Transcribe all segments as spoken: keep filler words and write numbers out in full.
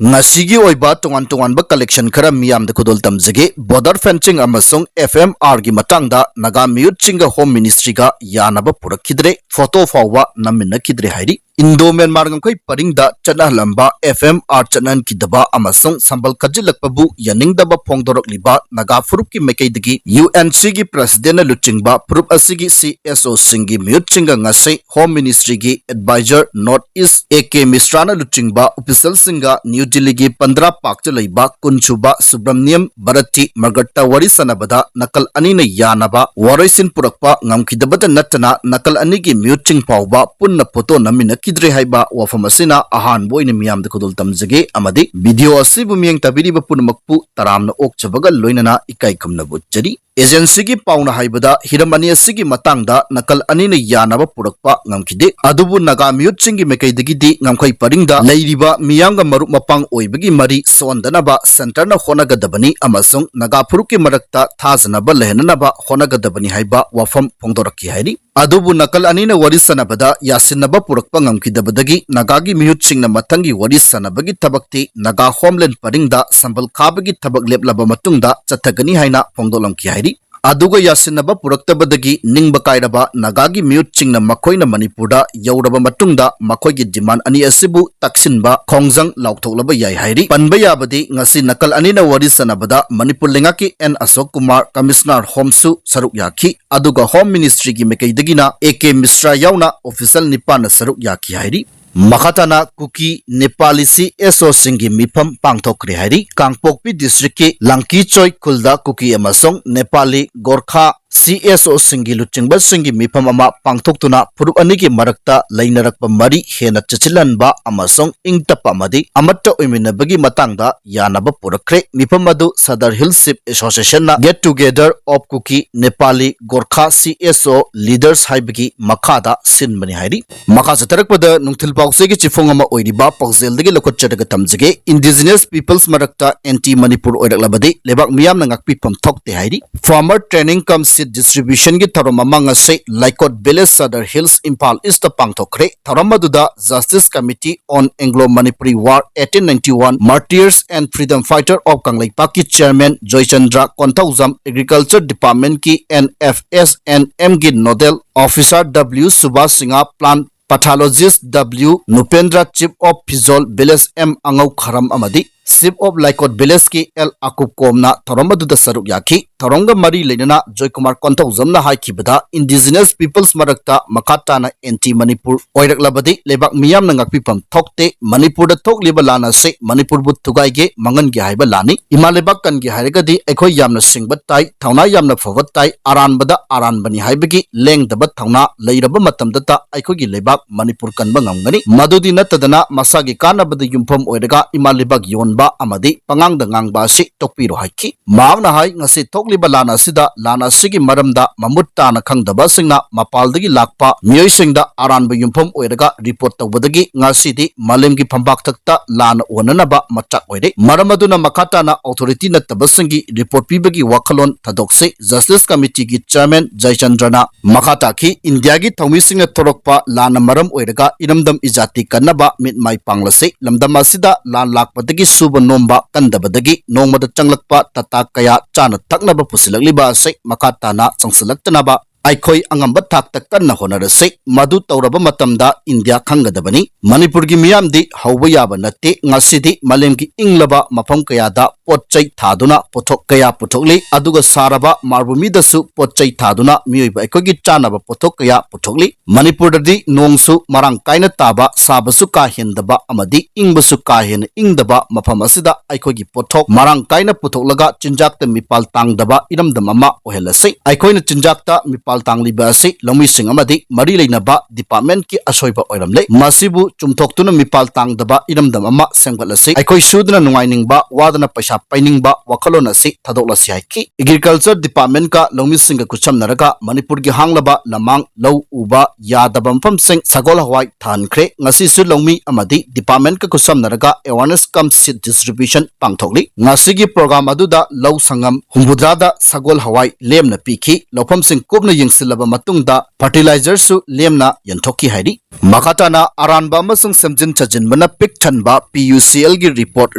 ꯉꯁꯤꯒꯤ ꯑꯣꯏꯕ ꯇꯣꯉꯥꯟ ꯇꯣꯉꯥꯟꯕ collection ꯈꯔ ꯃꯤꯌꯥꯝꯗ ꯈꯨꯗꯣꯜ ꯇꯝꯖꯒꯦ꯫ Border fencing ꯑꯃꯁꯨꯡ F M R ꯒꯤ ꯃꯇꯥꯡꯗ ꯅꯥꯒꯥ ꯃꯤꯍꯨꯠꯁꯤꯡꯒ Home Ministry ꯒ ꯌꯥꯅꯕ ꯄꯨꯔꯛꯈꯤꯗ꯭ꯔꯦ꯫ Photo ꯐꯥꯎꯕ ꯅꯝꯃꯤꯟꯅꯈꯤꯗ꯭ꯔꯦ ꯍꯥꯏꯔꯤ꯫ ꯏꯟꯗꯣ ꯃ꯭ꯌꯥꯟꯃꯥꯔ ꯉꯝꯈꯩ ꯄꯔꯤꯡꯗ ꯆꯠꯅꯍꯜꯂꯝꯕ F M R ꯆꯠꯅꯍꯟꯈꯤꯗꯕ ꯑꯃꯁꯨꯡ ꯁꯝꯕꯜ ꯈꯥꯖꯤꯜꯂꯛꯄꯕꯨ ꯌꯥꯅꯤꯡꯗꯕ ꯐꯣꯡꯗꯣꯔꯛꯂꯤꯕ ꯅꯥꯒꯥ ꯐꯨꯔꯨꯞꯀꯤ ꯃꯥꯏꯀꯩꯗꯒꯤ U N C ꯒꯤ President ꯅ ꯂꯨꯆꯤꯡꯕ ꯐꯨꯔꯨꯞ ꯑꯁꯤꯒꯤ C S O ꯁꯤꯡꯒꯤ ꯃꯤꯍꯨꯠꯁꯤꯡꯒ ꯉꯁꯤ Home Ministry ꯒꯤ Advisor North East A K Mishra ꯅ ꯂꯨꯆꯤꯡꯕ official ꯁꯤꯡꯒ New Delhi ꯒꯤ ꯄꯟꯗ꯭ꯔꯥ ꯄꯥꯔꯛꯇ ꯂꯩꯕ ꯀꯨꯟ ꯁꯨꯕ ꯁꯨꯕ꯭ꯔꯃꯅꯤꯌꯝ ꯚꯥꯔꯇꯤ ꯃꯔꯀꯠꯇ ꯋꯥꯔꯤ ꯁꯥꯟꯅꯕꯗ ꯅꯥꯀꯜ ꯑꯅꯤꯅ ꯌꯥꯅꯕ ꯋꯥꯔꯣꯏꯁꯤꯟ ꯄꯨꯔꯛꯄ ꯉꯝꯈꯤꯗꯕꯇ ꯅꯠꯇꯅ ꯅꯥꯀꯜ ꯑꯅꯤꯒꯤ ꯃꯤꯍꯨꯠꯁꯤꯡ ꯐꯥꯎꯕ ꯄꯨꯟꯅ photo ꯅꯝꯃꯤꯟꯅꯈꯤꯗ꯭ꯔꯦ ꯍꯥꯏꯕ ꯋꯥꯐꯝ ꯑꯁꯤꯅ ꯑꯍꯥꯟꯕ ꯑꯣꯏꯅ ꯃꯤꯌꯥꯝꯗ ꯈꯨꯗꯣꯜ ꯇꯝꯖꯒꯦ ꯑꯃꯗꯤ video ꯑꯁꯤꯕꯨ ꯃꯤꯠꯌꯦꯡ ꯇꯥꯕꯤꯔꯤꯕ ꯄꯨꯝꯅꯃꯛꯄꯨ ꯇꯔꯥꯝꯅ ꯑꯣꯛꯆꯕꯒ ꯂꯣꯏꯅꯅ ꯏꯀꯥꯏ ꯈꯨꯝꯅꯕ ꯎꯠꯆꯔꯤ꯫ Agency ꯒꯤ ꯄꯥꯎꯅ ꯍꯥꯏꯕꯗ ꯍꯤꯔꯝ ꯑꯅꯤ ꯑꯁꯤꯒꯤ ꯃꯇꯥꯡꯗ ꯅꯥꯀꯜ ꯑꯅꯤꯅ ꯌꯥꯅꯕ ꯄꯨꯔꯛꯄ ꯉꯝꯈꯤꯗꯦ꯫ ꯑꯗꯨꯕꯨ ꯅꯥꯒꯥ ꯃꯤꯍꯨꯠꯁꯤꯡꯒꯤ ꯃꯥꯏꯀꯩꯗꯒꯤꯗꯤ ꯉꯝꯈꯩ ꯄꯔꯤꯡꯗ ꯂꯩꯔꯤꯕ ꯃꯤꯌꯥꯝꯒ ꯃꯔꯨꯞ ꯃꯄꯥꯡ ꯑꯣꯏꯕꯒꯤ ꯃꯔꯤ ꯁꯣꯟꯗꯅꯕ centre ꯅ ꯍꯣꯠꯅꯒꯗꯕꯅꯤ ꯑꯃꯁꯨꯡ ꯅꯥꯒꯥ ꯐꯨꯔꯨꯞꯀꯤ ꯃꯔꯛꯇ ꯊꯥꯖꯅꯕ ꯂꯩꯍꯟꯅꯅꯕ ꯍꯣꯠꯅꯒꯗꯕꯅꯤ ꯍꯥꯏꯕ ꯋꯥꯐꯝ ꯐꯣꯡꯗꯣꯔꯛꯈꯤ ꯍꯥꯏꯔꯤ꯫ ꯑꯗꯨꯕꯨ ꯅꯥꯀꯜ ꯑꯅꯤꯅ ꯋꯥꯔꯤ ꯁꯥꯟꯅꯕꯗ ꯌꯥꯁꯤꯟꯅꯕ ꯄꯨꯔꯛꯄ ꯉꯝꯈꯤꯗꯕꯗꯒꯤ ꯅꯥꯒꯥꯒꯤ ꯃꯤꯍꯨꯠꯁꯤꯡꯅ ꯃꯊꯪꯒꯤ ꯋꯥꯔꯤ ꯁꯥꯟꯅꯕꯒꯤ ꯊꯕꯛꯇꯤ ꯅꯥꯒꯥ Homeland ꯄꯔꯤꯡꯗ ꯁꯝꯕꯜ ꯈꯥꯕꯒꯤ ꯊꯕꯛ ꯂꯦꯞꯂꯕ ꯃꯇꯨꯡꯗ ꯆꯠꯊꯒꯅꯤ ꯍꯥꯏꯅ ꯐꯣꯡꯗꯣꯛꯂꯝꯈꯤ ꯍꯥꯏꯔꯤ꯫ ꯑꯗꯨꯒ ꯌꯥꯁꯤꯟꯅꯕ ꯄꯨꯔꯛꯇꯕꯗꯒꯤ ꯅꯤꯡꯕ ꯀꯥꯏꯔꯕ ꯅꯥꯒꯥꯒꯤ ꯃꯤꯍꯨꯠꯁꯤꯡꯅ ꯃꯈꯣꯏꯅ ꯃꯅꯤꯄꯨꯔꯗ ꯌꯧꯔꯕ ꯃꯇꯨꯡꯗ ꯃꯈꯣꯏꯒꯤ demand ꯑꯅꯤ ꯑꯁꯤꯕꯨ ꯇꯛꯁꯤꯟꯕ ꯈꯣꯡꯖꯪ ꯂꯥꯎꯊꯣꯛꯂꯕ ꯌꯥꯏ ꯍꯥꯏꯔꯤ꯫ ꯄꯟꯕ ꯌꯥꯕꯗꯤ ꯉꯁꯤ ꯅꯥꯀꯜ ꯑꯅꯤꯅ ꯋꯥꯔꯤ ꯁꯥꯟꯅꯕꯗ ꯃꯅꯤꯄꯨꯔ ꯂꯩꯉꯥꯛꯀꯤ N ꯑꯁꯣꯛ ꯀꯨꯃꯥꯔ, Commissioner Home ꯁꯨ ꯁꯔꯨꯛ ꯌꯥꯈꯤ꯫ ꯑꯗꯨꯒ Home Ministry ꯒꯤ ꯃꯥꯏꯀꯩꯗꯒꯤꯅ A K ꯃꯤꯁ꯭ꯔꯥ ꯌꯥꯎꯅ official ꯅꯤꯄꯥꯟꯅ ꯁꯔꯨꯛ ꯌꯥꯈꯤ ꯍꯥꯏꯔꯤ꯫ ꯃꯈꯥ ꯇꯥꯅ ꯀꯨꯀꯤ ꯅꯦꯄꯥꯂꯤ C S O ꯁꯤꯡꯒꯤ ꯃꯤꯐꯝ ꯄꯥꯡꯊꯣꯛꯈ꯭ꯔꯦ ꯍꯥꯏꯔꯤ꯫ ꯀꯥꯡꯄꯣꯛꯄꯤ district ꯀꯤ ꯂꯥꯡꯀꯤꯆꯣꯏ ꯈꯨꯜꯗ ꯀꯨꯀꯤ ꯑꯃꯁꯨꯡ Nepali Gorkha C S O ꯁꯤꯡꯒꯤ ꯂꯨꯆꯤꯡꯕꯁꯤꯡꯒꯤ ꯃꯤꯐꯝ ꯑꯃ ꯄꯥꯡꯊꯣꯛꯇꯨꯅ ꯐꯨꯔꯨꯞ ꯑꯅꯤꯒꯤ ꯃꯔꯛꯇ ꯂꯩꯅꯔꯛꯄ ꯃꯔꯤ ꯍꯦꯟꯅ ꯆꯦꯠꯁꯤꯜꯍꯟꯕ ꯑꯃꯁꯨꯡ ꯏꯪ ꯇꯞꯄ ꯑꯃꯗꯤ ꯑꯃꯠꯇ ꯑꯣꯏꯃꯤꯟꯅꯕꯒꯤ ꯃꯇꯥꯡꯗ ꯌꯥꯅꯕ ꯄꯨꯔꯛꯈ꯭ꯔꯦ꯫ ꯃꯤꯐꯝ ꯑꯗꯨ Sadar Hill Chief Association ꯅ Get Together of Kuki Nepali Gorkha C S O Leaders ꯍꯥꯏꯕꯒꯤ ꯃꯈꯥꯗ ꯁꯤꯟꯕꯅꯤ ꯍꯥꯏꯔꯤ꯫ ꯃꯈꯥ ꯆꯠꯊꯔꯛꯄꯗ ꯅꯨꯡꯊꯤꯜ ꯄꯥꯎꯆꯦꯒꯤ ꯆꯤꯐꯣꯡ ꯑꯃ ꯑꯣꯏꯔꯤꯕ ꯄꯥꯎꯖꯦꯜꯗꯒꯤ ꯂꯧꯈꯠꯆꯔꯒ ꯊꯝꯖꯒꯦ꯫ Indigenous peoples ꯃꯔꯛꯇ anti ꯃꯅꯤꯄꯨꯔ ꯑꯣꯏꯔꯛꯂꯕꯗꯤ ꯂꯩꯕꯥꯛ ꯃꯤꯌꯥꯝꯅ ꯉꯥꯛꯄꯤꯐꯝ ꯊꯣꯛꯇꯦ ꯍꯥꯏꯔꯤ꯫ Farmer Training cum Seed distributionꯒꯤ ꯊꯧꯔꯝ ꯑꯃ ꯉꯁꯤ ꯂꯩꯀꯣꯠ village, Sadar Hills, Imphal Eastꯇ ꯄꯥꯡꯊꯣꯛꯈ꯭ꯔꯦ꯫ ꯊꯧꯔꯝ ꯑꯗꯨꯗ Justice Committee on Anglo-Manipuri War eighteen ninety-one Martyrs and Freedom Fighter of ꯀꯪꯂꯩꯄꯥꯛꯀꯤ chairman Joychandra Konthoujam, Agriculture Departmentꯀꯤ N F S N Mꯒꯤ nodal officer W Subhas Singh, plant pathologist W ꯅꯨꯄꯦꯟꯗ꯭ꯔ, chief of ꯐꯤꯖꯣꯜ village M ꯑꯉꯧ ꯈꯔꯝ ꯑꯃꯗꯤ chief of ꯂꯩꯀꯣꯠ villageꯀꯤ L ꯑꯀꯨꯞ ꯀꯣꯝꯅ ꯊꯧꯔꯝ ꯑꯗꯨꯗ ꯁꯔꯨꯛ ꯌꯥꯈꯤ꯫ ꯊꯧꯔꯝꯒ ꯃꯔꯤ ꯂꯩꯅꯅ ꯖꯣꯏꯀꯨꯃꯥꯔ ꯀꯣꯟꯊꯧꯖꯝꯅ ꯍꯥꯏꯈꯤꯕꯗ, indigenous peoples ꯃꯔꯛꯇ ꯃꯈꯥ ꯇꯥꯅ anti ꯃꯅꯤꯄꯨꯔ ꯑꯣꯏꯔꯛꯂꯕꯗꯤ ꯂꯩꯕꯥꯛ ꯃꯤꯌꯥꯝꯅ ꯉꯥꯛꯄꯤꯐꯝ ꯊꯣꯛꯇꯦ꯫ ꯃꯅꯤꯄꯨꯔꯗ ꯊꯣꯛꯂꯤꯕ ꯂꯥꯟ ꯑꯁꯤ ꯃꯅꯤꯄꯨꯔꯕꯨ ꯊꯨꯒꯥꯏꯒꯦ, ꯃꯥꯡꯍꯟꯒꯦ ꯍꯥꯏꯕ ꯂꯥꯟꯅꯤ꯫ ꯏꯃꯥ ꯂꯩꯕꯥꯛ ꯀꯟꯒꯦ ꯍꯥꯏꯔꯒꯗꯤ ꯑꯩꯈꯣꯏ ꯌꯥꯝꯅ ꯁꯤꯡꯕ ꯇꯥꯏ, ꯊꯧꯅꯥ ꯌꯥꯝꯅ ꯐꯕ ꯇꯥꯏ, ꯑꯔꯥꯟꯕꯗ ꯑꯔꯥꯟꯕꯅꯤ ꯍꯥꯏꯕꯒꯤ ꯂꯦꯡꯗꯕ ꯊꯧꯅꯥ ꯂꯩꯔꯕ ꯃꯇꯝꯗꯇ ꯑꯩꯈꯣꯏꯒꯤ ꯂꯩꯕꯥꯛ ꯃꯅꯤꯄꯨꯔ ꯀꯟꯕ ꯉꯝꯒꯅꯤ꯫ ꯃꯗꯨꯗꯤ ꯅꯠꯇꯗꯅ ꯃꯁꯥꯒꯤ ꯀꯥꯟꯅꯕꯗ ꯌꯨꯝꯐꯝ ꯑꯣꯏꯔꯒ ꯏꯃꯥ ꯂꯩꯕꯥꯛ ꯌꯣꯟꯕ ꯑꯃꯗꯤ ꯄꯉꯥꯡꯗ ꯉꯥꯡꯕ ꯑꯁꯤ ꯇꯣꯛꯄꯤꯔꯣ ꯍꯥꯏꯈꯤ꯫ ꯃꯍꯥꯛꯅ ꯍꯥꯏ, ꯉꯁꯤ ꯊꯣꯛꯂꯤꯕ ꯂꯥꯟ ꯑꯁꯤꯗ ꯂꯥꯟ ꯑꯁꯤꯒꯤ ꯃꯔꯝꯗ ꯃꯃꯨꯠ ꯇꯥꯅ ꯈꯪꯗꯕꯁꯤꯡꯅ ꯃꯄꯥꯜꯗꯒꯤ ꯂꯥꯛꯄ ꯃꯤꯑꯣꯏꯁꯤꯡꯗ ꯑꯔꯥꯟꯕ ꯌꯨꯝꯐꯝ ꯑꯣꯏꯔꯒ report ꯇꯧꯕꯗꯒꯤ ꯉꯁꯤꯗꯤ ꯃꯥꯂꯦꯝꯒꯤ ꯐꯝꯕꯥꯛꯊꯛꯇ ꯂꯥꯟ ꯑꯣꯟꯅꯅꯕ ꯃꯆꯥꯛ ꯑꯣꯏꯔꯦ꯫ ꯃꯔꯝ ꯑꯗꯨꯅ ꯃꯈꯥ ꯇꯥꯅ authority ꯅꯠꯇꯕꯁꯤꯡꯒꯤ report ꯄꯤꯕꯒꯤ ꯋꯥꯈꯜꯂꯣꯟ ꯊꯥꯗꯣꯛꯁꯤ꯫ Justice Committeeꯒꯤ chairman ꯖꯌꯆꯟꯗ꯭ꯔꯅ ꯃꯈꯥ ꯇꯥꯈꯤ, ꯏꯟꯗꯤꯌꯥꯒꯤ ꯊꯧꯃꯤꯁꯤꯡꯅ ꯊꯣꯔꯛꯄ ꯂꯥꯟꯅ ꯃꯔꯝ ꯑꯣꯏꯔꯒ ꯏꯔꯝꯗꯝ ꯏꯖꯥꯇꯤ ꯀꯟꯅꯕ ꯃꯤꯠ ꯃꯥꯏ ꯄꯥꯡꯂꯁꯤ꯫ ꯂꯝꯗꯝ ꯑꯁꯤꯗ ꯂꯥꯟ ꯂꯥꯛꯄꯗꯒꯤ ꯁꯨꯕ ꯅꯣꯝꯕ ꯀꯟꯗꯕꯗꯒꯤ ꯅꯣꯡꯃꯗ ꯆꯪꯂꯛꯄ ꯇꯥꯇꯥ ꯀꯌꯥ ꯆꯥꯅ ꯊꯛꯅꯕ ꯄꯨꯁꯤꯜꯂꯛꯂꯤꯕ ꯑꯁꯤ ꯃꯈꯥ ꯇꯥꯅ ꯆꯪꯁꯤꯜꯂꯛꯇꯅꯕ ꯑꯩꯈꯣꯏ ꯑꯉꯝꯕ ꯊꯥꯛꯇ ꯀꯟꯅ ꯍꯣꯠꯅꯔꯁꯤ꯫ ꯃꯗꯨ ꯇꯧꯔꯕ ꯃꯇꯝꯗ ꯏꯟꯗꯤꯌꯥ ꯈꯪꯒꯗꯕꯅꯤ꯫ ꯃꯅꯤꯄꯨꯔꯒꯤ ꯃꯤꯌꯥꯝꯗꯤ ꯍꯧꯕ ꯌꯥꯕ ꯅꯠꯇꯦ꯫ ꯉꯁꯤꯗꯤ ꯃꯥꯂꯦꯝꯒꯤ ꯏꯪꯂꯕ ꯃꯐꯝ ꯀꯌꯥꯗ ꯄꯣꯠ ꯆꯩ ꯊꯥꯗꯨꯅ ꯄꯣꯠꯊꯣꯛ ꯀꯌꯥ ꯄꯨꯊꯣꯛꯂꯤ, ꯑꯗꯨꯒ ꯁꯥꯔꯕ ꯃꯥꯔꯚꯨꯃꯤꯗꯁꯨ ꯄꯣꯠ ꯆꯩ ꯊꯥꯗꯨꯅ ꯃꯤꯑꯣꯏꯕ ꯑꯩꯈꯣꯏꯒꯤ ꯆꯥꯅꯕ ꯄꯣꯠꯊꯣꯛ ꯀꯌꯥ ꯄꯨꯊꯣꯛꯂꯤ꯫ ꯃꯅꯤꯄꯨꯔꯗꯗꯤ ꯅꯣꯡꯁꯨ ꯃꯔꯥꯡ ꯀꯥꯏꯅ ꯇꯥꯕ, ꯁꯥꯕꯁꯨ ꯀꯥ ꯍꯦꯟꯗꯕ ꯑꯃꯗꯤ ꯏꯪꯕꯁꯨ ꯀꯥ ꯍꯦꯟꯅ ꯏꯪꯗꯕ ꯃꯐꯝ ꯑꯁꯤꯗ ꯑꯩꯈꯣꯏꯒꯤ ꯄꯣꯠꯊꯣꯛ ꯃꯔꯥꯡ ꯀꯥꯏꯅ ꯄꯨꯊꯣꯛꯂꯒ ꯆꯤꯟꯖꯥꯛꯇ ꯃꯤꯄꯥꯜ ꯇꯥꯡꯗꯕ ꯏꯔꯝꯗꯝ ꯑꯃ ꯑꯣꯏꯍꯜꯂꯁꯤ꯫ ꯑꯩꯈꯣꯏꯅ ꯆꯤꯟꯖꯥꯛꯇ ꯃꯤꯄꯥꯜ ꯇꯥꯡꯂꯤꯕ ꯑꯁꯤ ꯂꯧꯃꯤꯁꯤꯡ ꯑꯃꯗꯤ ꯃꯔꯤ ꯂꯩꯅꯕ departmentꯀꯤ ꯑꯁꯣꯏꯕ ꯑꯣꯏꯔꯝꯂꯦ꯫ ꯃꯁꯤꯕꯨ ꯆꯨꯝꯊꯣꯛꯇꯨꯅ ꯃꯤꯄꯥꯜ ꯇꯥꯡꯗꯕ ꯏꯔꯝꯗꯝ ꯑꯃ ꯁꯦꯝꯒꯠꯂꯁꯤ꯫ ꯑꯩꯈꯣꯏ ꯁꯨꯗꯅ ꯅꯨꯡꯉꯥꯏꯅꯤꯡꯕ, ꯋꯥꯗꯅ ꯄꯩꯁꯥ ꯄꯥꯏꯅꯤꯡꯕ ꯋꯥꯈꯜꯂꯣꯟ ꯑꯁꯤ ꯊꯥꯗꯣꯛꯂꯁꯤ ꯍꯥꯏꯈꯤ꯫ Agriculture departmentꯀ ꯂꯧꯃꯤꯁꯤꯡꯒ ꯈꯨꯠꯁꯝꯅꯔꯒ ꯃꯅꯤꯄꯨꯔꯒꯤ ꯍꯥꯡꯂꯕ ꯂꯝꯃꯥꯡ ꯂꯧ ꯎꯕ ꯌꯥꯗꯕ ꯃꯐꯝꯁꯤꯡ ꯁꯒꯣꯜ ꯍꯋꯥꯏ ꯊꯥꯍꯟꯈ꯭ꯔꯦ꯫ ꯉꯁꯤꯁꯨ ꯂꯧꯃꯤ ꯑꯃꯗꯤ departmentꯀ ꯈꯨꯠꯁꯝꯅꯔꯒ awareness cum seed distribution ꯄꯥꯡꯊꯣꯛꯂꯤ꯫ ꯉꯁꯤꯒꯤ program ꯑꯗꯨꯗ ꯂꯧ ꯁꯪꯉꯝ ꯍꯨꯝꯐꯨꯇꯔꯥꯗ ꯁꯒꯣꯜ ꯍꯋꯥꯏ ꯂꯦꯝꯅ ꯄꯤꯈꯤ꯫ ꯂꯧꯐꯝꯁꯤꯡ ꯀꯨꯞꯅ ꯌꯦꯡꯁꯤꯜꯂꯕ ꯃꯇꯨꯡꯗ fertilizerꯁꯨ ꯂꯦꯝꯅ ꯌꯦꯟꯊꯣꯛꯈꯤ ꯍꯥꯏꯔꯤ꯫ ꯃꯈꯥ ꯇꯥꯅ ꯑꯔꯥꯟꯕ ꯑꯃꯁꯨꯡ ꯁꯦꯝꯖꯤꯟ ꯁꯥꯖꯤꯟꯕꯅ ꯄꯤꯛ ꯊꯟꯕ PUCLꯒꯤ report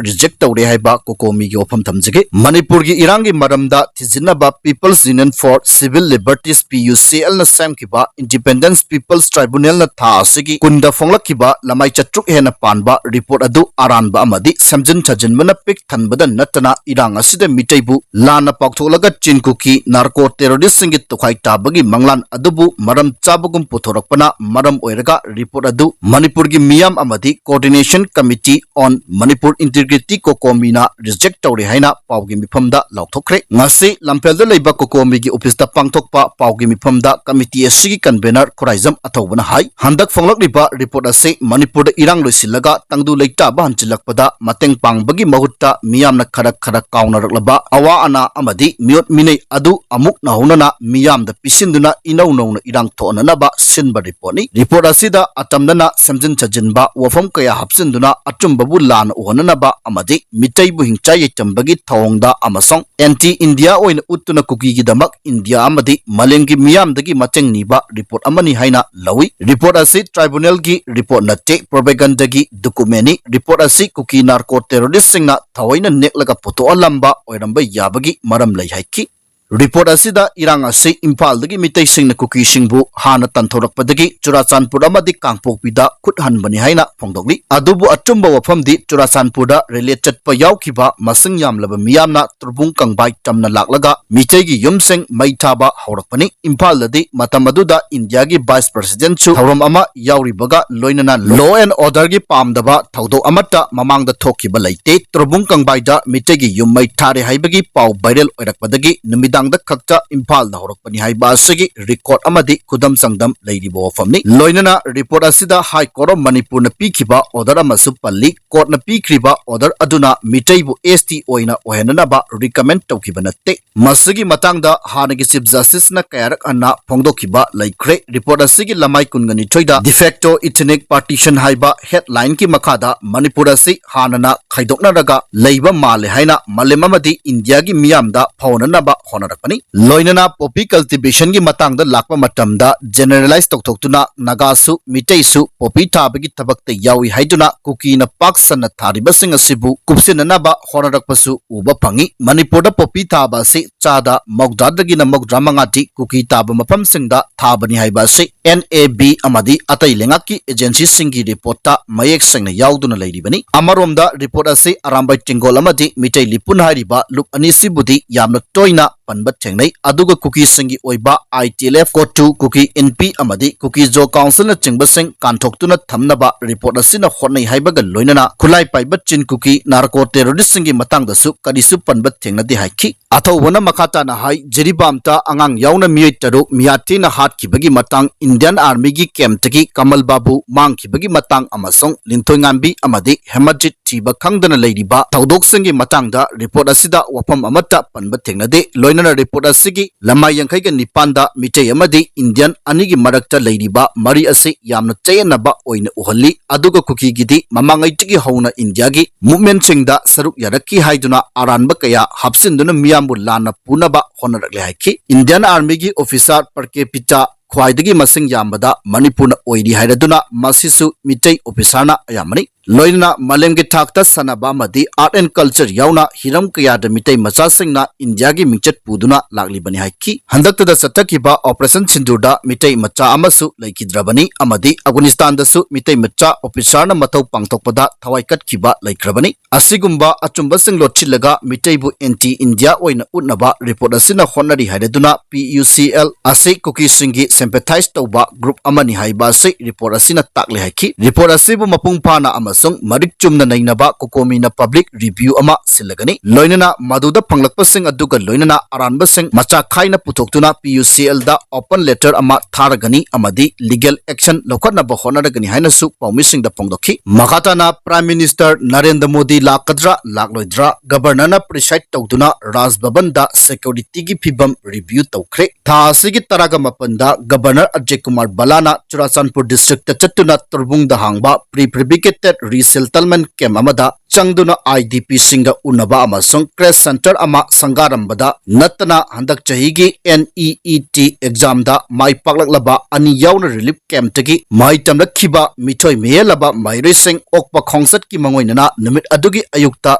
reject ꯇꯧꯔꯦ ꯍꯥꯏꯕ COCOMIꯒꯤ ꯋꯥꯐꯝ ꯊꯝꯖꯒꯦ꯫ ꯃꯅꯤꯄꯨꯔꯒꯤ ꯏꯔꯥꯡꯒꯤ ꯃꯔꯝꯗ ꯊꯤꯖꯤꯟꯅꯕ People's Union for Civil Liberties, PUCLꯅ ꯁꯦꯝꯈꯤꯕ Independent People's Tribunalꯅ ꯊꯥ ꯑꯁꯤꯒꯤ ꯀꯨꯟꯗ ꯐꯣꯡꯂꯛꯈꯤꯕ ꯂꯃꯥꯏ ꯆꯥꯇ꯭ꯔꯨꯛ ꯍꯦꯟꯅ ꯄꯥꯟꯕ report ꯑꯗꯨ ꯑꯔꯥꯟꯕ ꯑꯃꯗꯤ ꯁꯦꯝꯖꯤꯟ ꯁꯥꯖꯤꯟꯕꯅ ꯄꯤꯛ ꯊꯟꯕꯗ ꯅꯠꯇꯅ ꯏꯔꯥꯡ ꯑꯁꯤꯗ ꯃꯤꯇꯩꯕꯨ ꯂꯥꯟꯅ ꯄꯥꯎꯊꯣꯛꯂꯒ ꯆꯤꯟ ꯀꯨꯀꯤ narco terroristꯁꯤꯡꯒꯤ ꯇꯨꯈꯥꯏ ꯇꯥꯕꯒꯤ ꯃꯪꯂꯥꯟ ꯑꯗꯨꯕꯨ ꯃꯔꯝ ꯆꯥꯕꯒꯨꯝ ꯄꯨꯊꯣꯔꯛꯄꯅ ꯃꯔꯝ ꯑꯣꯏꯔꯒ report ꯑꯗꯨ ꯃꯅꯤꯄꯨꯔꯒꯤ ꯃꯤꯌꯥꯝ ꯑꯃꯗꯤ Coordination Committee on Manipur Integrity, COCOMIꯅ reject ꯇꯧꯔꯦ ꯍꯥꯏꯅ ꯄꯥꯎꯒꯤ ꯃꯤꯐꯝꯗ ꯂꯥꯎꯊꯣꯛꯈ꯭ꯔꯦ꯫ ꯉꯁꯤ ꯂꯝꯐꯦꯜꯗ ꯂꯩꯕ COCOMIꯒꯤ officeꯇ ꯄꯥꯡꯊꯣꯛꯄ ꯄꯥꯎꯒꯤ ꯃꯤꯐꯝꯗ committee ꯑꯁꯤꯒꯤ convener ꯈꯨꯔꯥꯏꯖꯝ ꯑꯊꯧꯕꯅ ꯍꯥꯏ, ꯍꯟꯗꯛ ꯐꯣꯡꯂꯛꯂꯤꯕ report ꯑꯁꯤ ꯃꯅꯤꯄꯨꯔꯗ ꯏꯔꯥꯡ ꯂꯣꯏꯁꯤꯜꯂꯒ ꯇꯪꯗꯨ ꯂꯩꯇꯥꯕ ꯍꯟꯖꯤꯜꯂꯛꯄꯗ ꯃꯇꯦꯡ ꯄꯥꯡꯕꯒꯤ ꯃꯍꯨꯠꯇ ꯃꯤꯌꯥꯝꯅ ꯈꯔ ꯈꯔ ꯀꯥꯎꯅꯔꯛꯂꯕ ꯑꯋꯥ ꯑꯅꯥ ꯑꯃꯗꯤ ꯃꯤꯑꯣꯠ ꯃꯤꯅꯩ ꯑꯗꯨ ꯑꯃꯨꯛ ꯅꯧꯍꯧꯅꯅ ꯃꯤꯌꯥꯝꯗ ꯄꯤꯁꯤꯟꯗꯨꯅ ꯏꯅꯧ ꯅꯧꯅ ꯏꯔꯥꯡ ꯊꯣꯛꯍꯟꯅꯅꯕ ꯁꯤꯟꯕ reportꯅꯤ꯫ Report ꯑꯁꯤꯗ ꯑꯇꯝꯅꯅ ꯁꯦꯝꯖꯤꯟ ꯁꯥꯖꯤꯟꯕ, ꯋꯥꯐꯝ ꯀꯌꯥ ꯍꯥꯞꯆꯤꯟꯗꯨꯅ ꯑꯆꯨꯝꯕꯕꯨ ꯂꯥꯟꯅ ꯎꯍꯟꯅꯅꯕ ꯑꯃꯗꯤ ꯃꯤꯇꯩꯕꯨ ꯍꯤꯡꯆꯥꯏ ꯌꯩꯇꯝꯕꯒꯤ ꯊꯧꯑꯣꯡꯗ ꯑꯃꯁꯨꯡ anti India ꯑꯣꯏꯅ ꯎꯠꯇꯨꯅ ꯀꯨꯀꯤꯒꯤꯗꯃꯛ ꯏꯟꯗꯤꯌꯥ ꯑꯃꯗꯤ ꯃꯥꯂꯦꯝꯒꯤ ꯃꯤꯌꯥꯝꯗꯒꯤ ꯃꯇꯦꯡ ꯅꯤꯕ report ꯑꯃꯅꯤ ꯍꯥꯏꯅ ꯂꯧꯏ꯫ Report ꯑꯁꯤ tribunalꯒꯤ report ꯅꯠꯇꯦ, propagandaꯒꯤ documentꯅꯤ꯫ Report ꯑꯁꯤ ꯀꯨꯀꯤ narco terroristꯁꯤꯡꯅ ꯊꯑꯣꯏꯅ ꯅꯦꯛꯂꯒ ꯄꯨꯊꯣꯛꯍꯜꯂꯝꯕ ꯑꯣꯏꯔꯝꯕ ꯌꯥꯕꯒꯤ ꯃꯔꯝ ꯂꯩ ꯍꯥꯏꯈꯤ꯫ Report ꯑꯁꯤꯗ ꯏꯔꯥꯡ ꯑꯁꯤ ꯏꯝꯐꯥꯜꯗꯒꯤ ꯃꯤꯇꯩꯁꯤꯡꯅ ꯀꯨꯀꯤꯁꯤꯡꯕꯨ ꯍꯥꯟꯅ ꯇꯥꯟꯊꯣꯔꯛꯄꯗꯒꯤ ꯆꯨꯔꯥꯆꯥꯟꯄꯨꯔ ꯑꯃꯗꯤ ꯀꯥꯡꯄꯣꯛꯄꯤꯗ ꯈꯨꯠ ꯍꯟꯕꯅꯤ ꯍꯥꯏꯅ ꯐꯣꯡꯗꯣꯛꯂꯤ꯫ ꯑꯗꯨꯕꯨ ꯑꯆꯨꯝꯕ ꯋꯥꯐꯝꯗꯤ ꯆꯨꯔꯥꯆꯥꯟꯄꯨꯔꯗ ꯔꯤꯂꯦ ꯆꯠꯄ ꯌꯥꯎꯈꯤꯕ ꯃꯁꯤꯡ ꯌꯥꯝꯂꯕ ꯃꯤꯌꯥꯝꯅ ꯇ꯭ꯔꯨꯕꯨꯡ ꯀꯪꯕꯥꯏ ꯇꯝꯅ ꯂꯥꯛꯂꯒ ꯃꯤꯇꯩꯒꯤ ꯌꯨꯝꯁꯤꯡ ꯃꯩ ꯊꯥꯕ ꯍꯧꯔꯛꯄꯅꯤ꯫ ꯏꯝꯐꯥꯜꯗꯗꯤ ꯃꯇꯝ ꯑꯗꯨꯗ ꯏꯟꯗꯤꯌꯥꯒꯤ vice presidentꯁꯨ ꯊꯧꯔꯝ ꯑꯃ ꯌꯥꯎꯔꯤꯕꯒ ꯂꯣꯏꯅꯅ law and orderꯒꯤ ꯄꯥꯝꯗꯕ ꯊꯧꯗꯣꯛ ꯑꯃꯠꯇ ꯃꯃꯥꯡꯗ ꯊꯣꯛꯈꯤꯕ ꯂꯩꯇꯦ꯫ ꯇ꯭ꯔꯨꯕꯨꯡ ꯀꯪꯕꯥꯏꯗ ꯃꯤꯇꯩꯒꯤ ꯌꯨꯝ ꯃꯩ ꯊꯥꯔꯦ ꯍꯥꯏꯕꯒꯤ ꯄꯥꯎ viral ꯑꯣꯏꯔꯛꯄꯗꯒꯤ ꯅꯨꯃꯤꯗꯥꯡ ꯃꯇꯥꯡꯗ ꯈꯛꯇ ꯏꯝꯐꯥꯜꯗ ꯍꯧꯔꯛꯄꯅꯤ ꯍꯥꯏꯕ ꯑꯁꯤꯒꯤ record ꯑꯃꯗꯤ ꯈꯨꯗꯝ ꯆꯥꯡꯗꯝ ꯂꯩꯔꯤꯕ ꯋꯥꯐꯝꯅꯤ꯫ ꯂꯣꯏꯅꯅ report ꯑꯁꯤꯗ High Court of ꯃꯅꯤꯄꯨꯔꯅ ꯄꯤꯈꯤꯕ order ꯑꯃꯁꯨ ꯄꯜꯂꯤ꯫ Courtꯅ ꯄꯤꯈ꯭ꯔꯤꯕ order ꯑꯗꯨꯅ ꯃꯤꯇꯩꯕꯨ S T ꯑꯣꯏꯅ ꯑꯣꯏꯍꯟꯅꯅꯕ recommend ꯇꯧꯈꯤꯕ ꯅꯠꯇꯦ꯫ ꯃꯁꯤꯒꯤ ꯃꯇꯥꯡꯗ ꯍꯥꯟꯅꯒꯤ Chief Justiceꯅ ꯀꯌꯥꯔꯛ ꯍꯟꯅ ꯐꯣꯡꯗꯣꯛꯈꯤꯕ ꯂꯩꯈ꯭ꯔꯦ꯫ Report ꯑꯁꯤꯒꯤ ꯂꯃꯥꯏ ꯀꯨꯟꯒ ꯅꯤꯊꯣꯏꯗ De facto ethnic partition ꯍꯥꯏꯕ headlineꯒꯤ ꯃꯈꯥꯗ ꯃꯅꯤꯄꯨꯔ ꯑꯁꯤ ꯍꯥꯟꯅꯅ ꯈꯥꯏꯗꯣꯛꯅꯔꯒ ꯂꯩꯕ ꯃꯥꯜꯂꯦ ꯍꯥꯏꯅ ꯃꯥꯂꯦꯝ ꯑꯃꯗꯤ ꯏꯟꯗꯤꯌꯥꯒꯤ ꯃꯤꯌꯥꯝꯗ ꯐꯥꯎꯅꯅꯕ ꯍꯣꯠꯅꯔꯛꯄꯅꯤ꯫ ꯂꯣꯏꯅꯅ poppy cultivationꯒꯤ ꯃꯇꯥꯡꯗ ꯂꯥꯛꯄ ꯃꯇꯝꯗ generalize ꯇꯧꯊꯣꯛꯇꯨꯅ ꯅꯥꯒꯥꯁꯨ ꯃꯤꯇꯩꯁꯨ poppy ꯊꯥꯕꯒꯤ ꯊꯕꯛꯇ ꯌꯥꯎꯏ ꯍꯥꯏꯗꯨꯅ ꯀꯨꯀꯤꯅ ꯄꯥꯛ ꯁꯟꯅ ꯊꯥꯔꯤꯕꯁꯤꯡ ꯑꯁꯤꯕꯨ ꯀꯨꯞꯁꯤꯟꯅꯅꯕ ꯍꯣꯠꯅꯔꯛꯄꯁꯨ ꯎꯕ ꯐꯪꯏ꯫ ꯃꯅꯤꯄꯨꯔꯗ poppy ꯊꯥꯕ ꯑꯁꯤ ꯆꯥꯗ ꯃꯧꯗ꯭ꯔꯥꯗꯒꯤꯅ ꯃꯧꯗ꯭ꯔꯥ ꯃꯉꯥꯗꯤ ꯀꯨꯀꯤ ꯇꯥꯕ ꯃꯐꯝꯁꯤꯡꯗ ꯊꯥꯕꯅꯤ ꯍꯥꯏꯕ ꯑꯁꯤ N A B ꯑꯃꯗꯤ ꯑꯇꯩ ꯂꯩꯉꯥꯛꯀꯤ agencyꯁꯤꯡꯒꯤ reportꯇ ꯃꯌꯦꯛ ꯁꯦꯡꯅ ꯌꯥꯎꯗꯨꯅ ꯂꯩꯔꯤꯕꯅꯤ꯫ ꯑꯃꯔꯣꯝꯗ report ꯑꯁꯤ ꯑꯔꯥꯝꯕꯥꯏ ꯇꯦꯡꯒꯣꯜ ꯑꯃꯗꯤ ꯃꯤꯇꯩ ꯂꯤꯄꯨꯟ ꯍꯥꯏꯔꯤꯕ ꯂꯨꯞ ꯑꯅꯤꯁꯤꯕꯨꯗꯤ ꯌꯥꯝꯅ ꯇꯣꯏꯅ ꯄꯟꯕ ꯊꯦꯡꯅꯩ꯫ ꯑꯗꯨꯒ ꯀꯨꯀꯤꯁꯤꯡꯒꯤ ꯑꯣꯏꯕ I T L F, COTU, ꯀꯨꯀꯤ ꯏꯟꯄꯤ ꯑꯃꯗꯤ ꯀꯨꯀꯤ ꯖꯣ councilꯅꯆꯤꯡꯕꯁꯤꯡ ꯀꯥꯟꯊꯣꯛꯇꯨꯅ ꯊꯝꯅꯕ report ꯑꯁꯤꯅ ꯍꯣꯠꯅꯩ ꯍꯥꯏꯕꯒ ꯂꯣꯏꯅꯅ ꯈꯨꯠꯂꯥꯏ ꯄꯥꯏꯕ ꯆꯤꯟ ꯀꯨꯀꯤ narco terroristꯁꯤꯡꯒꯤ ꯃꯇꯥꯡꯗꯁꯨ ꯀꯔꯤꯁꯨ ꯄꯟꯕ ꯊꯦꯡꯅꯗꯦ ꯍꯥꯏꯈꯤ꯫ ꯑꯊꯧꯕꯅ ꯃꯈꯥ ꯇꯥꯅ ꯍꯥꯏ, ꯖꯤꯔꯤꯕꯥꯝꯇ ꯑꯉꯥꯡ ꯌꯥꯎꯅ ꯃꯤꯑꯣꯏ ꯇꯔꯨꯛ ꯃꯤꯌꯥꯊꯤꯅ ꯍꯥꯠꯈꯤꯕꯒꯤ ꯃꯇꯥꯡ, Indian Armyꯒꯤ campꯇꯒꯤ ꯀꯃꯜ ꯕꯥꯕꯨ ꯃꯥꯡꯈꯤꯕꯒꯤ ꯃꯇꯥꯡ ꯑꯃꯁꯨꯡ ꯂꯤꯟꯊꯣꯏꯉꯥꯝꯕꯤ ꯑꯃꯗꯤ ꯍꯦꯃꯖꯤꯠ ꯊꯤꯕ ꯈꯪꯗꯅ ꯂꯩꯔꯤꯕ ꯊꯧꯗꯣꯛꯁꯤꯡꯒꯤ ꯃꯇꯥꯡꯗ report ꯑꯁꯤꯗ ꯋꯥꯐꯝ ꯑꯃꯠꯇ ꯄꯟꯕ ꯊꯦꯡꯅꯗꯦ꯫ ꯂꯣꯏꯅꯅ report ꯑꯁꯤꯒꯤ ꯂꯃꯥꯏ ꯌꯥꯡꯈꯩꯒ ꯅꯤꯄꯥꯟꯗ ꯃꯤꯇꯩ ꯑꯃꯗꯤ Indian ꯑꯅꯤꯒꯤ ꯃꯔꯛꯇ ꯂꯩꯔꯤꯕ ꯃꯔꯤ ꯑꯁꯤ ꯌꯥꯝꯅ ꯆꯌꯦꯠꯅꯕ ꯑꯣꯏꯅ ꯎꯍꯜꯂꯤ꯫ ꯑꯗꯨꯒ ꯀꯨꯀꯤꯒꯤꯗꯤ ꯃꯃꯥꯡꯉꯩꯗꯒꯤ ꯍꯧꯅ ꯏꯟꯗꯤꯌꯥꯒꯤ movementꯁꯤꯡꯗ ꯁꯔꯨꯛ ꯌꯥꯔꯛꯈꯤ ꯍꯥꯏꯗꯨꯅ ꯑꯔꯥꯟꯕ ꯀꯌꯥ ꯍꯥꯞꯆꯤꯟꯗꯨꯅ ꯃꯤꯌꯥꯝꯕꯨ ꯂꯥꯟꯅ ꯄꯨꯅꯕ ꯍꯣꯠꯅꯔꯛꯂꯦ ꯍꯥꯏꯈꯤ꯫ Indian Armyꯒꯤ officer per capita ꯈ꯭ꯋꯥꯏꯗꯒꯤ ꯃꯁꯤꯡ ꯌꯥꯝꯕꯗ ꯃꯅꯤꯄꯨꯔꯅ ꯑꯣꯏꯔꯤ ꯍꯥꯏꯔꯗꯨꯅ ꯃꯁꯤꯁꯨ ꯃꯤꯇꯩ officerꯅ ꯑꯌꯥꯝꯕꯅꯤ꯫ ꯂꯣꯏꯅꯅ ꯃꯥꯂꯦꯝꯒꯤ ꯊꯥꯛꯇ ꯁꯥꯟꯅꯕ ꯑꯃꯗꯤ art and culture ꯌꯥꯎꯅ ꯍꯤꯔꯝ ꯀꯌꯥꯗ ꯃꯤꯇꯩ ꯃꯆꯥꯁꯤꯡꯅ ꯏꯟꯗꯤꯌꯥꯒꯤ ꯃꯤꯡꯆꯠ ꯄꯨꯗꯨꯅ ꯂꯥꯛꯂꯤꯕꯅꯤ ꯍꯥꯏꯈꯤ꯫ ꯍꯟꯗꯛꯇꯗ ꯆꯠꯊꯈꯤꯕ Operation ꯁꯤꯟꯗꯨꯔꯗ ꯃꯤꯇꯩ ꯃꯆꯥ ꯑꯃꯁꯨ ꯂꯩꯈꯤꯗ꯭ꯔꯕꯅꯤ ꯑꯃꯗꯤ ꯑꯐꯒꯥꯅꯤꯁꯇꯥꯟꯗꯁꯨ ꯃꯤꯇꯩ ꯃꯆꯥ officerꯅ ꯃꯊꯧ ꯄꯥꯡꯊꯣꯛꯄꯗ ꯊꯋꯥꯏ ꯀꯠꯈꯤꯕ ꯂꯩꯈ꯭ꯔꯕꯅꯤ꯫ ꯑꯁꯤꯒꯨꯝꯕ ꯑꯆꯨꯝꯕꯁꯤꯡ ꯂꯣꯠꯁꯤꯜꯂꯒ ꯃꯤꯇꯩꯕꯨ anti India ꯑꯣꯏꯅ ꯎꯠꯅꯕ report ꯑꯁꯤꯅ ꯍꯣꯠꯅꯔꯤ ꯍꯥꯏꯔꯗꯨꯅ P U C L ꯑꯁꯤ ꯀꯨꯀꯤꯁꯤꯡꯒꯤ sympathize ꯇꯧꯕ group ꯑꯃꯅꯤ ꯍꯥꯏꯕ ꯑꯁꯤ report ꯑꯁꯤꯅ ꯇꯥꯛꯂꯦ ꯍꯥꯏꯈꯤ꯫ Report ꯑꯁꯤꯕꯨ ꯃꯄꯨꯡ ꯐꯥꯅ ꯑꯃꯁꯨꯡ ꯑꯃꯁꯨꯡ ꯃꯔꯤꯛ ꯆꯨꯝꯅ ꯅꯩꯅꯕ ꯀꯣꯀꯣꯃꯤꯅ ꯄꯕ꯭ꯂꯤꯛ ꯔꯤꯚ꯭ꯌꯨ ꯑꯃ ꯁꯤꯜꯂꯒꯅꯤ꯫ ꯂꯣꯏꯅꯅ ꯃꯗꯨꯗ ꯐꯪꯂꯛꯄꯁꯤꯡ ꯑꯗꯨꯒ ꯂꯣꯏꯅꯅ ꯑꯔꯥꯟꯕꯁꯤꯡ ꯃꯆꯥ ꯈꯥꯏꯅ ꯄꯨꯊꯣꯛꯇꯨꯅ ꯄꯤ ꯌꯨ ꯁꯤ ꯑꯦꯜꯗ ꯑꯣꯄꯟ ꯂꯦꯇꯔ ꯑꯃ ꯊꯥꯔꯒꯅꯤ ꯑꯃꯗꯤ ꯂꯤꯒꯦꯜ ꯑꯦꯛꯁꯟ ꯂꯧꯈꯠꯅꯕ ꯍꯣꯠꯅꯔꯒꯅꯤ ꯍꯥꯏꯅꯁꯨ ꯄꯥꯎꯃꯤꯁꯤꯡꯗ ꯐꯣꯡꯗꯣꯛꯈꯤ꯫ ꯃꯈꯥ ꯇꯥꯅ ꯄ꯭ꯔꯥꯏꯝ ꯃꯤꯅꯤꯁꯇꯔ ꯅꯔꯦꯟꯗ꯭ꯔ ꯃꯣꯗꯤ ꯂꯥꯛꯀꯗ꯭ꯔꯥ ꯂꯥꯛꯂꯣꯏꯗ꯭ꯔꯥ, ꯒꯕꯔꯅꯔꯅ ꯄ꯭ꯔꯤꯁꯥꯏꯗ ꯇꯧꯗꯨꯅ ꯔꯥꯖ ꯚꯕꯟꯗ ꯁꯦꯀ꯭ꯌꯨꯔꯤꯇꯤꯒꯤ ꯐꯤꯕꯝ ꯔꯤꯚ꯭ꯌꯨ ꯇꯧꯈ꯭ꯔꯦ꯫ ꯊꯥ ꯑꯁꯤꯒꯤ ꯇꯔꯥꯒ ꯃꯥꯄꯟꯗ ꯒꯕꯔꯅꯔ ꯑꯖꯌ ꯀꯨꯃꯥꯔ ꯚꯜꯂꯥꯅ ꯆꯨꯔꯥꯆꯥꯟꯄꯨꯔ ꯗꯤꯁꯇ꯭ꯔꯤꯛꯇ ꯆꯠꯇꯨꯅ ꯇꯨꯔꯕꯨꯡꯗ ꯍꯥꯡꯕ ꯄ꯭ꯔꯤ ꯐꯦꯕ꯭ꯔꯤꯀꯦꯇꯦꯗ ꯔꯤꯁꯦꯇꯜꯃꯦꯟ ꯀꯦꯝꯞ ꯑꯃꯗ ꯆꯪꯗꯨꯅ ꯑꯥꯏ ꯗꯤ ꯄꯤꯁꯤꯡꯒ ꯎꯅꯕ ꯑꯃꯁꯨꯡ ꯀ꯭ꯔꯦꯁ ꯁꯦꯟꯇꯔ ꯑꯃ ꯁꯪꯒꯥꯔꯝꯕꯗ ꯅꯠꯇꯅ ꯍꯟꯗꯛ ꯆꯍꯤꯒꯤ ꯑꯦꯟ ꯏ ꯏ ꯇꯤ ꯑꯦꯛꯖꯥꯝꯗ ꯃꯥꯏ ꯄꯥꯛꯂꯛꯂꯕ ꯑꯅꯤ ꯌꯥꯎꯅ ꯔꯤꯂꯤꯐ ꯀꯦꯝꯞꯇꯒꯤ ꯃꯍꯩ ꯇꯝꯂꯛꯈꯤꯕ ꯃꯤꯊꯣꯏ ꯃꯤꯍꯦꯜꯂꯕ ꯃꯍꯩꯔꯣꯏꯁꯤꯡ ꯑꯣꯛꯄ ꯈꯣꯡꯆꯠꯀꯤ ꯃꯉꯣꯏꯅꯅ ꯅꯨꯃꯤꯠ ꯑꯗꯨꯒꯤ ꯑꯌꯨꯛꯇ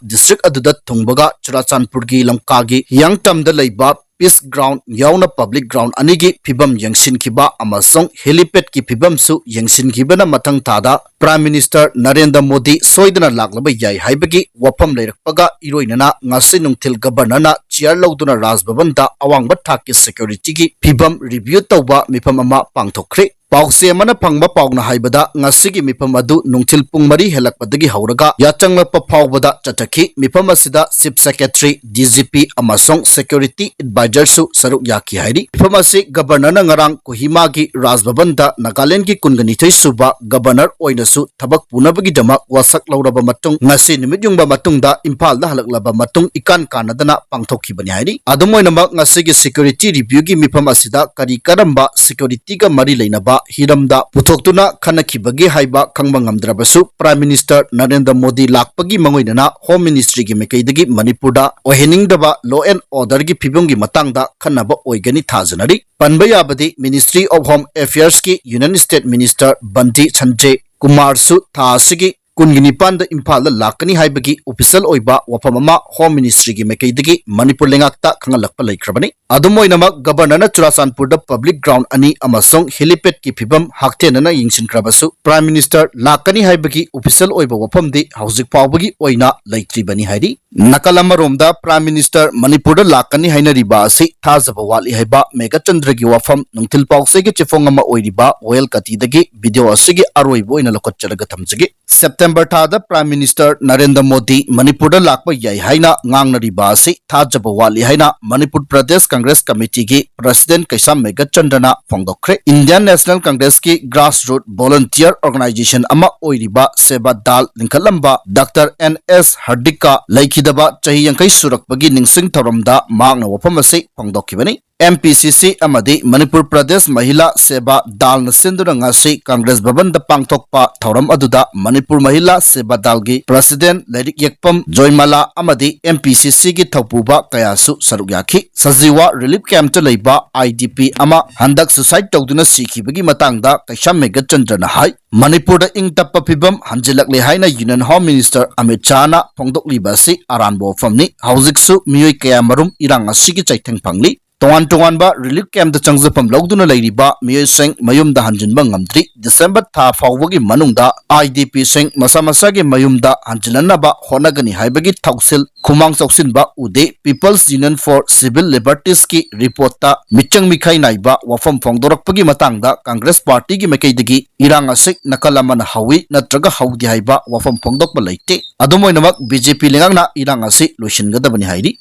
ꯗꯤꯁꯇ꯭ꯔꯤꯛ ꯑꯗꯨꯗ ꯊꯨꯡꯕꯒ ꯆꯨꯔꯥꯆꯥꯟꯄꯨꯔꯒꯤ ꯂꯝꯀꯥꯒꯤ ꯍꯤꯌꯥꯡꯇꯝꯗ ꯂꯩꯕ ꯄꯤꯁ ꯒ꯭ꯔꯥꯎꯟ ꯌꯥꯎꯅ ꯄꯕ꯭ꯂꯤꯛ ꯒ꯭ꯔꯥꯎꯟ ꯑꯅꯤꯒꯤ ꯐꯤꯕꯝ ꯌꯦꯡꯁꯤꯟꯈꯤꯕ ꯑꯃꯁꯨꯡ ꯍꯦꯂꯤꯄꯦꯗꯀꯤ ꯐꯤꯕꯝꯁꯨ ꯌꯦꯡꯁꯤꯟꯈꯤꯕꯅ ꯃꯊꯪ ꯊꯥꯗ ꯄ꯭ꯔꯥꯏꯝ ꯃꯤꯅꯤꯁꯇꯔ ꯅꯔꯦꯟꯗ꯭ꯔ ꯃꯣꯗꯤ ꯁꯣꯏꯗꯅ ꯂꯥꯛꯂꯕ ꯌꯥꯏ ꯍꯥꯏꯕꯒꯤ ꯋꯥꯐꯝ ꯂꯩꯔꯛꯄꯒ ꯏꯔꯣꯏꯅꯅ ꯉꯁꯤ ꯅꯨꯡꯊꯤꯜ ꯒꯕꯔꯅꯔꯅ ꯆꯤꯌꯥꯔ ꯂꯧꯗꯨꯅ ꯔꯥꯖ ꯚꯕꯟꯗ ꯑꯋꯥꯡꯕ ꯊꯥꯛꯀꯤ ꯁꯦꯀ꯭ꯌꯨꯔꯤꯇꯤꯒꯤ ꯐꯤꯕꯝ ꯔꯤꯚ꯭ꯌꯨ ꯇꯧꯕ ꯃꯤꯐꯝ ꯑꯃ ꯄꯥꯡꯊꯣꯛꯈ꯭ꯔꯦ꯫ ꯄꯥꯎꯆꯦ ꯑꯃꯅ ꯐꯪꯕ ꯄꯥꯎꯅ ꯍꯥꯏꯕꯗ, ꯉꯁꯤꯒꯤ ꯃꯤꯐꯝ ꯑꯗꯨ ꯅꯨꯡꯊꯤꯜ ꯄꯨꯡ ꯃꯔꯤ ꯍꯦꯜꯂꯛꯄꯗꯒꯤ ꯍꯧꯔꯒ ꯌꯥꯆꯪꯂꯛꯄ ꯐꯥꯎꯕꯗ ꯆꯠꯊꯈꯤ꯫ ꯃꯤꯐꯝ ꯑꯁꯤꯗ chief secretary, D G P ꯑꯃꯁꯨꯡ ꯁꯦꯀ꯭ꯌꯨꯔꯤꯇꯤ ꯑꯦꯗꯚꯥꯏꯖꯔꯁꯨ ꯁꯔꯨꯛ ꯌꯥꯈꯤ ꯍꯥꯏꯔꯤ꯫ ꯃꯤꯐꯝ ꯑꯁꯤ ꯒꯕꯔꯅꯔꯅ ꯉꯔꯥꯡ ꯀꯣꯍꯤꯃꯥꯒꯤ ꯔꯥꯖ ꯚꯕꯟꯗ ꯅꯥꯒꯥꯂꯦꯟꯗꯒꯤ ꯀꯨꯟꯒ ꯅꯤꯊꯣꯏ ꯁꯨꯕ ꯒꯕꯔꯅꯔ ꯑꯣꯏꯅꯁꯨ ꯊꯕꯛ ꯄꯨꯅꯕꯒꯤꯗꯃꯛ ꯋꯥꯁꯛ ꯂꯧꯔꯕ ꯃꯇꯨꯡ, ꯉꯁꯤ ꯅꯨꯃꯤꯠ ꯌꯨꯡꯕ ꯃꯇꯨꯡꯗ ꯏꯝꯐꯥꯜꯗ ꯍꯜꯂꯛꯂꯕ ꯃꯇꯨꯡ ꯏꯀꯥꯟ ꯀꯥꯟꯅꯗꯅ ꯄꯥꯡꯊꯣꯛꯈꯤꯕꯅꯤ ꯍꯥꯏꯔꯤ꯫ ꯑꯗꯨꯝ ꯑꯣꯏꯅꯃꯛ, ꯉꯁꯤꯒꯤ ꯁꯦꯀ꯭ꯌꯨꯔꯤꯇꯤ ꯔꯤꯚ꯭ꯌꯨꯒꯤ ꯃꯤꯐꯝ ꯑꯁꯤꯗ ꯀꯔꯤ ꯀꯔꯝꯕ ꯁꯦꯀ꯭ꯌꯨꯔꯤꯇꯤꯒ ꯃꯔꯤ ꯂꯩꯅꯕ ꯍꯤꯔꯝꯗ ꯄꯨꯊꯣꯛꯇꯨꯅ ꯈꯟꯅꯈꯤꯕꯒꯦ ꯍꯥꯏꯕ ꯈꯪꯕ ꯉꯝꯗ꯭ꯔꯕꯁꯨ, ꯄ꯭ꯔꯥꯏꯝ ꯃꯤꯅꯤꯁꯇꯔ ꯅꯔꯦꯟꯗ꯭ꯔ ꯃꯣꯗꯤ ꯂꯥꯛꯄꯒꯤ ꯃꯉꯣꯏꯗꯅ ꯍꯣꯝ ꯃꯤꯅꯤꯁꯇ꯭ꯔꯤꯒꯤ ꯃꯥꯏꯀꯩꯗꯒꯤ ꯃꯅꯤꯄꯨꯔꯗ ꯑꯣꯏꯍꯟꯅꯤꯡꯗꯕ ꯂꯣ ꯑꯦꯟ ꯑꯣꯔꯗꯔꯒꯤ ꯐꯤꯕꯝꯒꯤ ꯃꯇꯥꯡꯗ ꯈꯟꯅꯕ ꯑꯣꯏꯒꯅꯤ ꯊꯥꯖꯅꯔꯤ꯫ ꯄꯟꯕ ꯌꯥꯕꯗꯤ, ꯃꯤꯅꯤꯁꯇ꯭ꯔꯤ ꯑꯣꯐ ꯍꯣꯝ ꯑꯦꯐꯤꯌꯔꯁꯀꯤ union state minister Bandi Sanjay ꯀꯨꯃꯥꯔꯁꯨ ꯊꯥ ꯑꯁꯤꯒꯤ ꯀꯨꯟꯒ ꯅꯤꯄꯥꯟꯗ ꯏꯝꯐꯥꯜꯗ ꯂꯥꯛꯀꯅꯤ ꯍꯥꯏꯕꯒꯤ ꯑꯣꯐꯤꯁꯤꯌꯦꯜ ꯑꯣꯏꯕ ꯋꯥꯐꯝ ꯑꯃ ꯍꯣꯝ ꯃꯤꯅꯤꯁꯇ꯭ꯔꯤꯒꯤ ꯃꯥꯏꯀꯩꯗꯒꯤ ꯃꯅꯤꯄꯨꯔ ꯂꯩꯉꯥꯛꯇ ꯈꯪꯍꯜꯂꯛꯄ ꯂꯩꯈ꯭ꯔꯕꯅꯤ꯫ ꯑꯗꯨꯝ ꯑꯣꯏꯅꯃꯛ, ꯒꯕꯔꯅꯔꯅ ꯆꯨꯔꯥꯆꯥꯟꯄꯨꯔꯗ ꯄꯕ꯭ꯂꯤꯛ ꯒ꯭ꯔꯥꯎꯟ ꯑꯅꯤ ꯑꯃꯁꯨꯡ ꯍꯦꯂꯤꯄꯦꯗꯀꯤ ꯐꯤꯕꯝ ꯍꯛꯊꯦꯡꯅꯅ ꯌꯦꯡꯁꯤꯟꯈ꯭ꯔꯕꯁꯨ, ꯄ꯭ꯔꯥꯏꯝ ꯃꯤꯅꯤꯁꯇꯔ ꯂꯥꯛꯀꯅꯤ ꯍꯥꯏꯕꯒꯤ ꯑꯣꯐꯤꯁꯤꯌꯦꯜ ꯑꯣꯏꯕ ꯋꯥꯐꯝꯗꯤ ꯍꯧꯖꯤꯛ ꯐꯥꯎꯕꯒꯤ ꯑꯣꯏꯅ ꯂꯩꯇ꯭ꯔꯤꯕꯅꯤ ꯍꯥꯏꯔꯤ꯫ ꯅꯥꯀꯜ ꯑꯃꯔꯣꯝꯗ Prime Minister ꯃꯅꯤꯄꯨꯔꯗ ꯂꯥꯛꯀꯅꯤ ꯍꯥꯏꯅꯔꯤꯕ ꯑꯁꯤ ꯊꯥꯖꯕ ꯋꯥꯠꯂꯤ ꯍꯥꯏꯕ ꯃꯦꯘꯆꯟꯗ꯭ꯔꯒꯤ ꯋꯥꯐꯝ ꯅꯨꯡꯊꯤꯜ ꯄꯥꯎꯆꯦꯒꯤ ꯆꯦꯐꯣꯡ ꯑꯃ ꯑꯣꯏꯔꯤꯕ ꯋꯥꯌꯦꯜ ꯀꯥꯇꯤꯗꯒꯤ video ꯑꯁꯤꯒꯤ ꯑꯔꯣꯏꯕ ꯑꯣꯏꯅ ꯂꯧꯈꯠꯆꯔꯒ ꯊꯝꯖꯒꯦ꯫ September ꯊꯥꯗ Prime Minister ꯅꯔꯦꯟꯗ꯭ꯔ ꯃꯣꯗꯤ ꯃꯅꯤꯄꯨꯔꯗ ꯂꯥꯛꯄ ꯌꯥꯏ ꯍꯥꯏꯅ ꯉꯥꯡꯅꯔꯤꯕ ꯑꯁꯤ ꯊꯥꯖꯕ ꯋꯥꯠꯂꯤ ꯍꯥꯏꯅ ꯃꯅꯤꯄꯨꯔ ꯄ꯭ꯔꯗꯦꯁ ꯀꯪꯒ꯭ꯔꯦꯁ ꯀꯃꯤꯇꯤꯒꯤ President ꯀꯩꯁꯥꯝ ꯃꯦꯘꯆꯟꯗ꯭ꯔꯅ ꯐꯣꯡꯗꯣꯛꯈ꯭ꯔꯦ꯫ Indian National Congressꯀꯤ grassroot volunteer organization ꯑꯃ ꯑꯣꯏꯔꯤꯕ ꯁꯦꯕꯥ ꯗꯥꯜ ꯂꯤꯡꯈꯠꯂꯝꯕ Doctor N S ꯍꯔꯗꯤꯛꯀ ꯂꯩꯈꯤꯗꯕ ꯆꯍꯤ ꯌꯥꯡꯈꯩ ꯁꯨꯔꯛꯄꯒꯤ ꯅꯤꯡꯁꯤꯡ ꯊꯧꯔꯝꯗ ꯃꯍꯥꯛꯅ ꯋꯥꯐꯝ ꯑꯁꯤ ꯐꯣꯡꯗꯣꯛꯈꯤꯕꯅꯤ꯫ M P C C ꯑꯃꯗꯤ ꯃꯅꯤꯄꯨꯔ ꯄ꯭ꯔꯗꯦꯁ ꯃꯍꯤꯂꯥ ꯁꯦꯕꯥ ꯗꯥꯜꯅ ꯁꯤꯟꯗꯨꯅ ꯉꯁꯤ ꯀꯪꯒ꯭ꯔꯦꯁ ꯚꯕꯟꯗ ꯄꯥꯡꯊꯣꯛꯄ ꯊꯧꯔꯝ ꯑꯗꯨꯗ ꯃꯅꯤꯄꯨꯔ ꯃꯍꯤꯂꯥ ꯁꯦꯕꯥ ꯗꯥꯜꯒꯤ President ꯂꯥꯏꯔꯤꯛ ꯌꯦꯛꯐꯝ ꯖꯣꯏꯃꯥꯂꯥ ꯑꯃꯗꯤ M P C Cꯒꯤ ꯊꯧꯄꯨꯕ ꯀꯌꯥꯁꯨ ꯁꯔꯨꯛ ꯌꯥꯈꯤ꯫ ꯁꯖꯤꯋꯥ relief campꯇ ꯂꯩꯕ I D P ꯑꯃ ꯍꯟꯗꯛ suicide ꯇꯧꯗꯨꯅ ꯁꯤꯈꯤꯕꯒꯤ ꯃꯇꯥꯡꯗ ꯀꯩꯁꯥꯝ ꯃꯦꯘꯆꯟꯗ꯭ꯔꯅ ꯍꯥꯏ, ꯃꯅꯤꯄꯨꯔꯗ ꯏꯪ ꯇꯞꯄ ꯐꯤꯕꯝ ꯍꯟꯖꯤꯜꯂꯛꯂꯦ ꯍꯥꯏꯅ Union Home Minister ꯑꯃꯤꯠ ꯁꯥꯍꯅ ꯐꯣꯡꯗꯣꯛꯂꯤꯕ ꯑꯁꯤ ꯑꯔꯥꯟꯕ ꯋꯥꯐꯝꯅꯤ꯫ ꯍꯧꯖꯤꯛꯁꯨ ꯃꯤꯑꯣꯏ ꯀꯌꯥꯃꯔꯨꯝ ꯏꯔꯥꯡ ꯑꯁꯤꯒꯤ ꯆꯩꯊꯦꯡ ꯐꯪꯂꯤ꯫ ꯇꯣꯉꯥꯟ ꯇꯣꯉꯥꯟꯕ relief campꯇ ꯆꯪꯖꯐꯝ ꯂꯧꯗꯨꯅ ꯂꯩꯔꯤꯕ ꯃꯤꯑꯣꯏꯁꯤꯡ ꯃꯌꯨꯝꯗ ꯍꯟꯖꯤꯟꯕ ꯉꯝꯗ꯭ꯔꯤ꯫ December ꯊꯥ ꯐꯥꯎꯕꯒꯤ ꯃꯅꯨꯡꯗ I D Pꯁꯤꯡ ꯃꯁꯥ ꯃꯁꯥꯒꯤ ꯃꯌꯨꯝꯗ ꯍꯟꯖꯤꯜꯍꯟꯅꯕ ꯍꯣꯠꯅꯒꯅꯤ ꯍꯥꯏꯕꯒꯤ ꯊꯧꯁꯤꯜ ꯈꯨꯃꯥꯡ ꯆꯥꯎꯁꯤꯟꯕ ꯎꯗꯦ꯫ People's Union for Civil Libertiesꯀꯤ reportꯇ ꯃꯤꯆꯪ ꯃꯤꯈꯥꯏ ꯅꯥꯏꯕ ꯋꯥꯐꯝ ꯐꯣꯡꯗꯣꯔꯛꯄꯒꯤ ꯃꯇꯥꯡꯗ ꯀꯪꯒ꯭ꯔꯦꯁ ꯄꯥꯔꯇꯤꯒꯤ ꯃꯥꯏꯀꯩꯗꯒꯤ ꯏꯔꯥꯡ ꯑꯁꯤ ꯅꯥꯀꯜ ꯑꯃꯅ ꯍꯧꯏ ꯅꯠꯇ꯭ꯔꯒ ꯍꯧꯗꯦ ꯍꯥꯏꯕ ꯋꯥꯐꯝ ꯐꯣꯡꯗꯣꯛꯄ ꯂꯩꯇꯦ꯫ ꯑꯗꯨꯝ ꯑꯣꯏꯅꯃꯛ, B J P ꯂꯩꯉꯥꯛꯅ ꯏꯔꯥꯡ ꯑꯁꯤ ꯂꯣꯏꯁꯤꯟꯒꯗꯕꯅꯤ ꯍꯥꯏꯔꯤ꯫